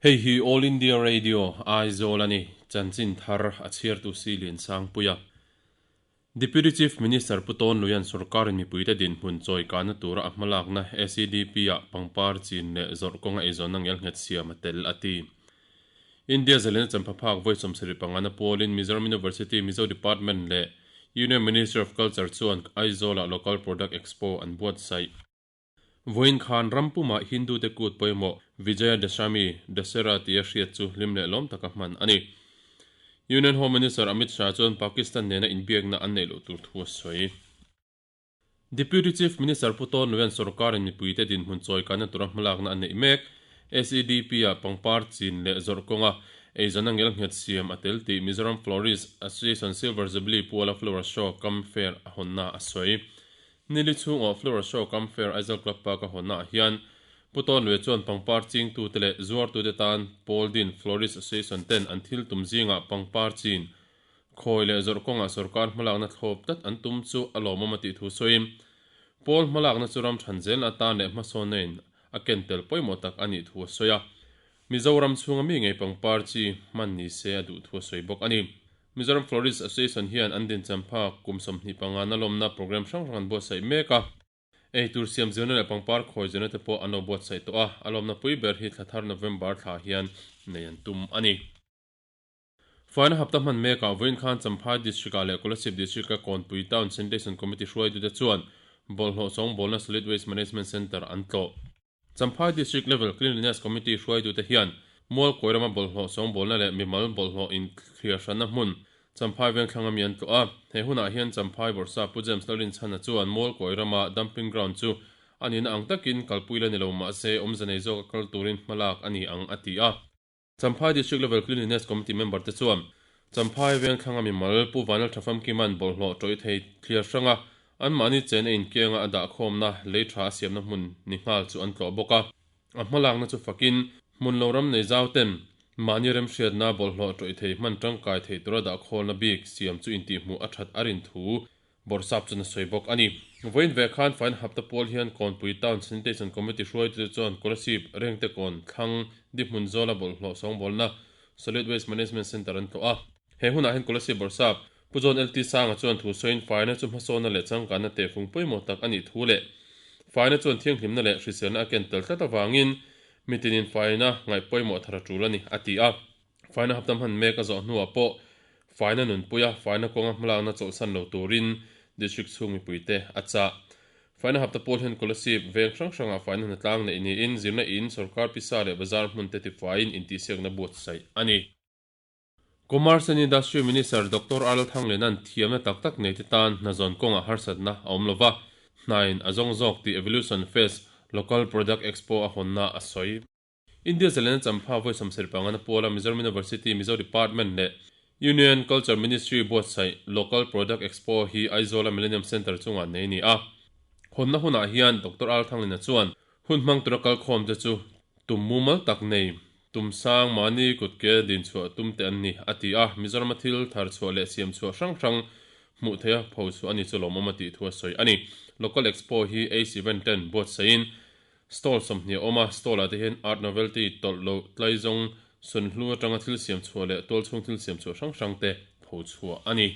Hei hi All India Radio, Aizawl a ni, chanchin thar a chhiartu si Liansangpuia. Deputy Chief Minister Pu Tawn Luian sorkarin mipuite dinhmun chawi kahna tura a hmalakna SEDP-ah pangpar chin leh zawrh kawnga eizawnna ngelnghet siam a tel a ti. India zalena champhaphak vawi 75 na pawlin Mizoram University Mizo Department leh Union Ministry of Culture chuan Aizawl-ah Local Product Expo an buatsaih. Vawiin khan ram pumah Hindu te kut pawimawh Vijaya Dashami, Dussehra tia hriat chu hlim leh lawm taka hman a ni. Union Home Minister Amit Shah chuan Pakistan nena inbiakna an neih loh tur thu a sawi. Deputy Chief Minister Pu Tawn Luian sorkarin mipuite dinhmun chawi kanna tura hmalakna a neih mek. SEDP-ah pangpar chin leh zawrh kawnga eizawnna ngelnghet siam a tel tih Mizoram Florist Association Silver Jubilee Puala Flower Show Cum Fair a hawnna a sawi. Nili chhung awh Flower Show Cum Fair Aizawl Club Park a hawnnaah hian Pu Tawn Luia chuan pangpar chingtute leh zuartute tan Paul Din Florist Association ten an thil tum zingah pangpar chin Khawi leh zawrh kawngah sorkar hmalakna thlawp tlat an tum chu a lawmawm a tih thu sawiin, Pawl hmalakna chu ram than zelna atan leh hmasawnna in a ken tel pawimawh tak a nih thu a sawi a. Mizoram chhunga mi ngei pangpar chi hman ni se a duh thu a sawi bawk a ni. Mizoram Florist Association hian an dincham phak kum 25 na lawmna program hrang hrang an buatsaih mek a. Ei tur siam zirna leh pangpar khawi zirna te pawh an lo buatsaih tawh a, a lawmna pui ber hi thla thar November thla hian nei an tum a ni. Faina hapta hman mekah vawiin khan Champhai District-ah leh Kolasib District-a Kawnpui Town Sanitation Committee hruaitute chuan bawlhhlawh chawngbawlna Solid Waste Management Centre an tlawh. Champhai District Level Cleanliness Committee hruaitute hian Mualkawi rama bawlhhlawh chawngbawlna leh mimal bawlhhlawh inthliar hranna hmun Champhai Vengthlang ami an tlawh a. He hunah hian Champhai Bawrhsap Pu James Lalrinchhana chuan Mualkawi rama dumping ground chu a nihna ang takin kalpui la ni lo mahse awmze nei zawka kal turin hmalak a ni ang a ti a. Champhai District Level Cleanliness Committee member te chuan Champhai Vengthlanga mimal Pu Vanlal Thafamkiman bawlhhlawh tawih thei thliar hranga anmahni chen a inkianga a dahkhawmna lei tha a siamna hmun ni nghal chu an tlawh bawk a. A hmalakna chu fakin hmun lo ram nei zau ten mahni remhriatna bawlhhlawh tawih thei hman tangkai thei tura dahkhawlna bik siam chu intihhmuh a that a rin thu Bawrhsap chuan a sawi bawk a ni. Vawiin ve khan Fain Hapta pawl hian Kawnpui Town Sanitation Committee hruaitute chuan Kolasib, Rengte Kawn, Thlang, Dihmun Zawla bawlhhlawh sawngbawlna Solid Waste Management Centre an tlawh a. He hunah hian Kolasib Bawrhsap, Pu John LT Sanga chuan thu sawiin faina chu hmasawnna leh changkanna tehfung pawimawh tak a nih thu leh faina chuan thianghlimna leh hriselna a ken tel tlat avangin mitinin faina ngaih pawimawh thar a tul a ni, a ti a. Faina hapta hman mek a zawh hnuah pawh faina nunpuia faina kawnga hmalakna chawlhsan lo turin District chhung mipuite a chah. Faina hapta pawl hian Kolasib veng hrang hrangah faina hnatlang neih niin zirna in, sorkar pisa leh bazar hmun te tifaiin intihsiakna buatsaih a ni. Commerce and Industry Minister Doctor Arnold Thanglena'n thiamna tak tak neite tan hnazawn kawngah harsatna a awm lova, hnain a zawng zawk tih Evolution Fest Local Product Expo a hawnna a sawi. India zalena champha vawi 75 na puala Mizoram University Mizo Department leh Union Culture Ministry buatsaih Local Product Expo hi Aizawla Millennium Centre chungah nei a ni a. Hawnna hunah hian Doctor R Thanglina chuan hun hmang tura kalkhawm te chu tum mumal tak nei, tum sang mahni kutke dinchhuah tum te an ni, a ti a. Mizorama thil thar chhuah leh siam chhuah hrang hrang hmuh theiha pho chhuah a ni chu lawmawm a tih thu a sawi a ni. Local Expo hi Ace Event ten buatsaihin Stall 20 a awm a, stall ah te hian art novelty, tawlh loh, tlaizawng, sunhlu atanga thil siam chhuah leh tualchhung thil siam chhuah hrang hrang te pho chhuah a ni.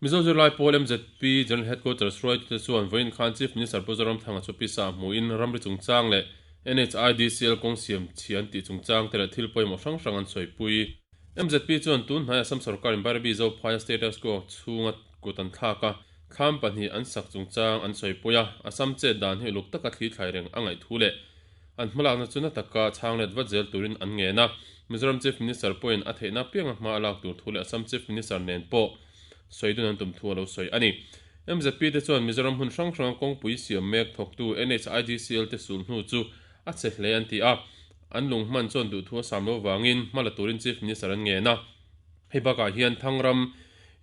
Mizo zirlai pawl MZP General Headquarters hruaitute chuan vawiin khan Chief Minister Pu Zoramthanga chu pisa a hmuhin ramri chungchang leh NHIDCL kawng siam chhia an tih chungchang te leh thil pawimawh hrang hrang an sawipui. MZP chuan tun hnai Assam sorkarin Bairabi Zophaia status quo chhunga kut an thlak a, Thlam pahnih an sak chungchang an sawipui a, Assam chet dan hi uluk taka thli thlai reng a ngaih thu leh an hmalakna chu na taka chhang let vat zel turin an ngen a. Mizoram Chief Minister pawhin a theihna pianga hma a lak tur thu leh Assam Chief Minister nen pawh sawi dun an tum thu a lo sawi a ni. MZP te chuan Mizoram hmun hrang hranga kawngpui siam mek thawktu NHIDCL te sul hnu chu a che hle an ti a, an lung hman chuan duhthu a sam lo vangin hma la turin Chief Minister an ngen a. Hei bakah hian Thangram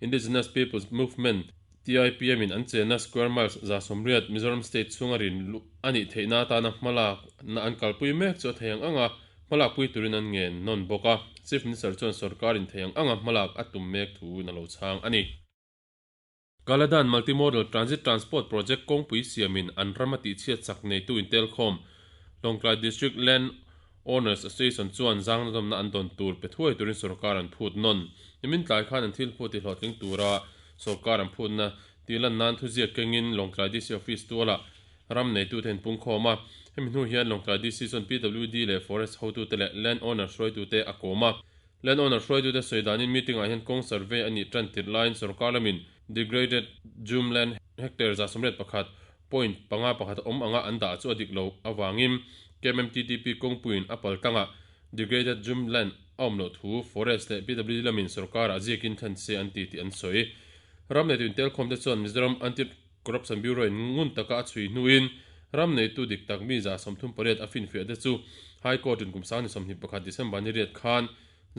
Indigenous Peoples Movement, TIPM, in an chenna square miles 180 Mizoram state chhunga rin luh a nih theihna atana hmalakna an kalpui mek chu a thei ang anga hmalakpui turin an ngen nawn bawk a. Chief Minister chuan sorkarin thei ang anga hmalak a tum mek thu in a lo chhang a ni. Kaladan Multimodal Transit Transport Project kawngpui siamin an ram a tihchhiat chak neitu intelkhawm Lawngtlai District Land. Owners Association chuan zangnadawmna an dawn tur pe thuai turin sorkar an phut nawn. Nimin tlai khan an thil phut tihlawhtling tura sorkar an phutna tih lan nan thuziak kengin Lawngtlai DC Office tualah ram neitute an pungkhawm a. Hemi hnu hian Lawngtlai DC chuan PWD leh Forest hotute leh Land Owner hruaitute a kawm a. Land Owner hruaitute sawi danin meeting ah hian kawng survey a nih tan tirh laiin sorkar lamin degraded jhum land hectare 181 point panga pakhat awm anga an dah chu a dik lo avangin KMMTTP kawngpuiin a pal tlangah degraded jhum land a awm loh thu Forest leh PWD lamin sorkar ah ziakin thlen se an ti tih an sawi. Ram neitu intelkhawmte chuan Mizoram Anti Corruption Bureau in ngun taka a chhui hnuin ram neitu dik tak mi 38 a finfiah te chu High Court in kum 2021 December ni riat khan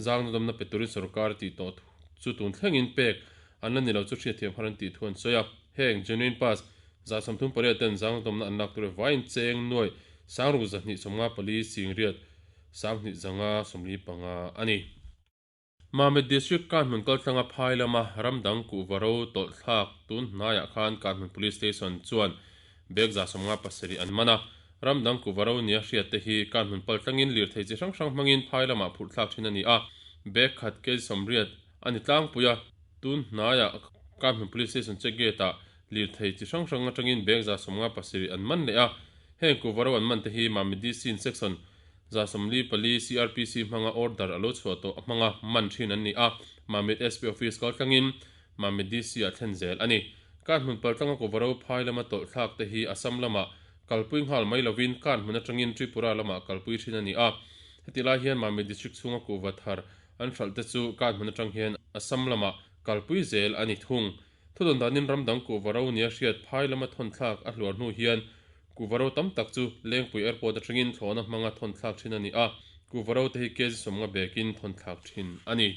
zangna dawmna pe turin sorkar a tih tawh chu tun thlengin pek an la ni lo chu hriatthiam har an tih thu an sawi a. Heng genuine pass 38 ten zangna dawmna an lak tur vaiin cheng nuai sangruk 294 singriat 2545 a ni. Mamit District Kanhmun kaltlanga phai lama ram dang kuhva ro tawlh thlak tun hnaiah khan Kanhmun Police Station chuan bag 57 an man a. Ram dang kuhva ro nia hriat te hi Kanhmun pal tlangin lirthei chi hrang hrang hmangin phai lamah phurh thlak thin a ni a. Bag khat kg 80 a ni tlangpui a, tun hnaiah Kanhmun Police Station check gate ah lirthei chi hrang hrang atangin bag 57 an man leh a. Heng kuhva ro an man te hi Mamit DC in Section 44 CrPC hmanga order a lo chhuah tawh hmanga man thin an ni a, Mamit SP Office kal tlangin Mamit DC ah thlen zel a ni. Kan hmun pal tlanga Kovaro phai lama tawlh thlak te hi Assam lamah kalpui nghal mai lovin kan hmun atangin Tripura lamah kalpui thin a ni a. Heti lai hian Mamit District chhunga kuhva thar an hralh te chu kan hmun atang hian Assam lamah kalpui zel a ni thung. Thudawn danin ram dang kuhva ro nia hriat phai lama thawn thlak a hluar hnu hian kuhva ro tam tak chu Lengpui Airport atangin thlawhna hmanga thawn thlak thin a ni a, kuhva ro te hi kg 50 bekin thawn thlak thin a ni.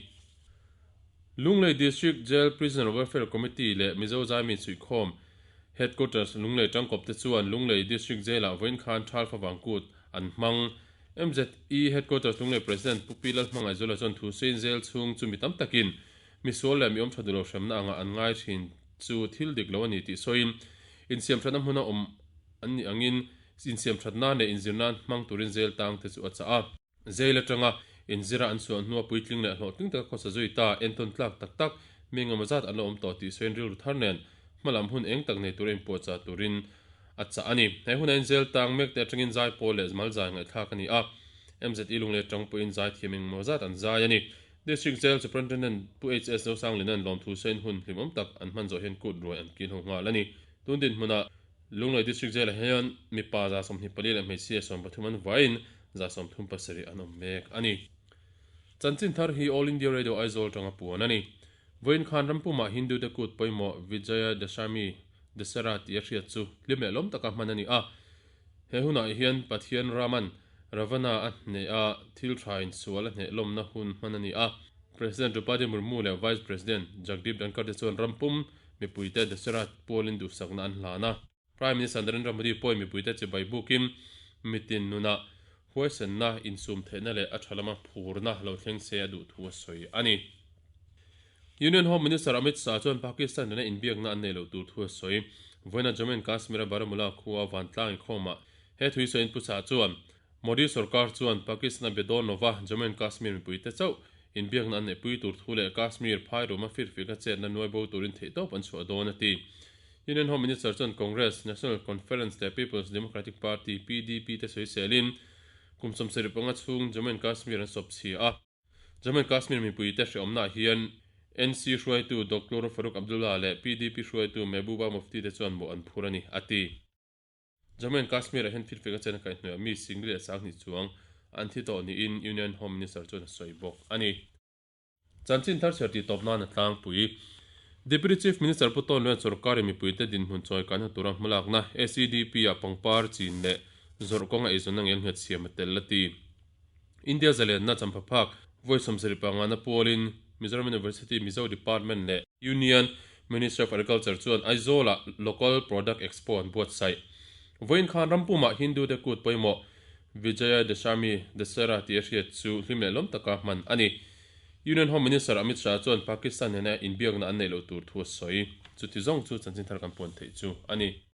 Lunglei District Jail Prisoner Welfare Committee leh Mizo Zaimi Chhuihkhawm Headquarters Lunglei Tangkawp te chuan Lunglei District Jail-ah vawiin khan Thalfa Vangkut an hmang. MZE Headquarters Lunglei President Pu Pi Lalhmangaihzuala chuan thu sein zel chhung chu mi tam takin Misual leh mi awm tha duh lo hremna anga an ngai thin chu thil dik lo a ni tih sawiin, insiam thatna hmuna awm an nih angin insiam thatna leh inzirna hmang turin zel tang te chu a chah a. Jail atanga inzira an chhuah hnua puitling leh hlawhtling taka khawsa zui ta entawn tlak tak tak mi engemaw zat an la awm tawh tih sawiin rilru thar nen hmalam hun eng tak nei tura inpuahchah turin a chah a ni. He hunah hian jail tang mek te atangin zai pawl leh mal zai ngaihthlak a ni a, MZE lunglei atang pawhin zai thiam engemaw zat an zai a ni. District Jail Superintendent Pu HS Zosanglina'n lawmthu sawiin hun hlimawm tak an hman zawh hian kut ruai an kil ho nghal a ni. Tun dinhmunah Lunglei District Jail-ah hian mipa 24 leh hmeichhia 13 an vaiin 37 an awm mek a ni. Chanchin thar hi All India Radio Aizawl atanga puan a ni. Vawiin khan rampumah Hindu te kut pawimawh Vijaya Dashami Dussehra tih a hriat chu hlim leh lawm taka hman a ni a. He hunah hian Pathian Raman Ravana a hneh a, thil tha insual a hneh lawmna hun hman a ni a. President Draupadi Murmu leh Vice President Jagdeep Dhankhar te chuan rampum mipuite Dussehra pualin duhsakna an hlan a. Prime Minister Narendra Modi pawhin mipuite chibai bukin mitin nunah huaisenna, insum theihna leh a tha lama phurna lo thleng se a duh thu a sawi a ni. Union Home Minister Amit Shah chuan Pakistan nena inbiakna an nei loh tur thu a sawi. Vawiina Jammu and Kashmir-a Baramulla khua vantlang inkhawmah he thui sawiin Pu Shah chuan, Modi sorkar chuan Pakistan a be dawn lova Jammu and Kashmir mipuite chauh inbiakna an neihpui tur thu leh Kashmir phai ruma firfikna chetna nuai bo turin theihtawp an chhuah dawn a ti. Union Home Minister chuan Congress, National Conference leh People's Democratic Party, PDP, te sawiselin kum 75 chhung Jammu and Kashmir an sawp chhia a. Jammu and Kashmir mipuite hreawmnaah hian NC hruaitu Doctor Farooq Abdullah leh PDP hruaitu Mehbooba Mufti te chuan mawh an phur a ni, a ti. Jammu and Kashmir-ah hian thilfek a chen a kaihhnawih a, mi singli leh sanghnih chuang an thi tawh niin Union Home Minister chuan a sawi bawk a ni. Chanchin thar chhiar tih tawp nan a tlangpui. Deputy Chief Minister Pu Tawn Luan sorkarin mipuite dinhmun chawi kanna tura hmalakna SEDP-ah pangpar chin leh zawrh kawnga eizawnna ngelnghet siam a tel a ti. India zalenna champhaphak vawi 75 na pualin Mizoram University Mizo Department leh Union Ministry of Agriculture chuan Aizawl-ah Local Product Expo an buatsaih. Vawiin khan rampumah Hindu te kut pawimawh Vijaya Dashami Dussehra tih a hriat chu hlim leh lawm taka hman a ni. Union Home Minister Amit Shah chuan Pakistan nena inbiakna an neih loh tur thu a sawi. Chuti zawng chu chanchin thar kan puan theih chu a ni.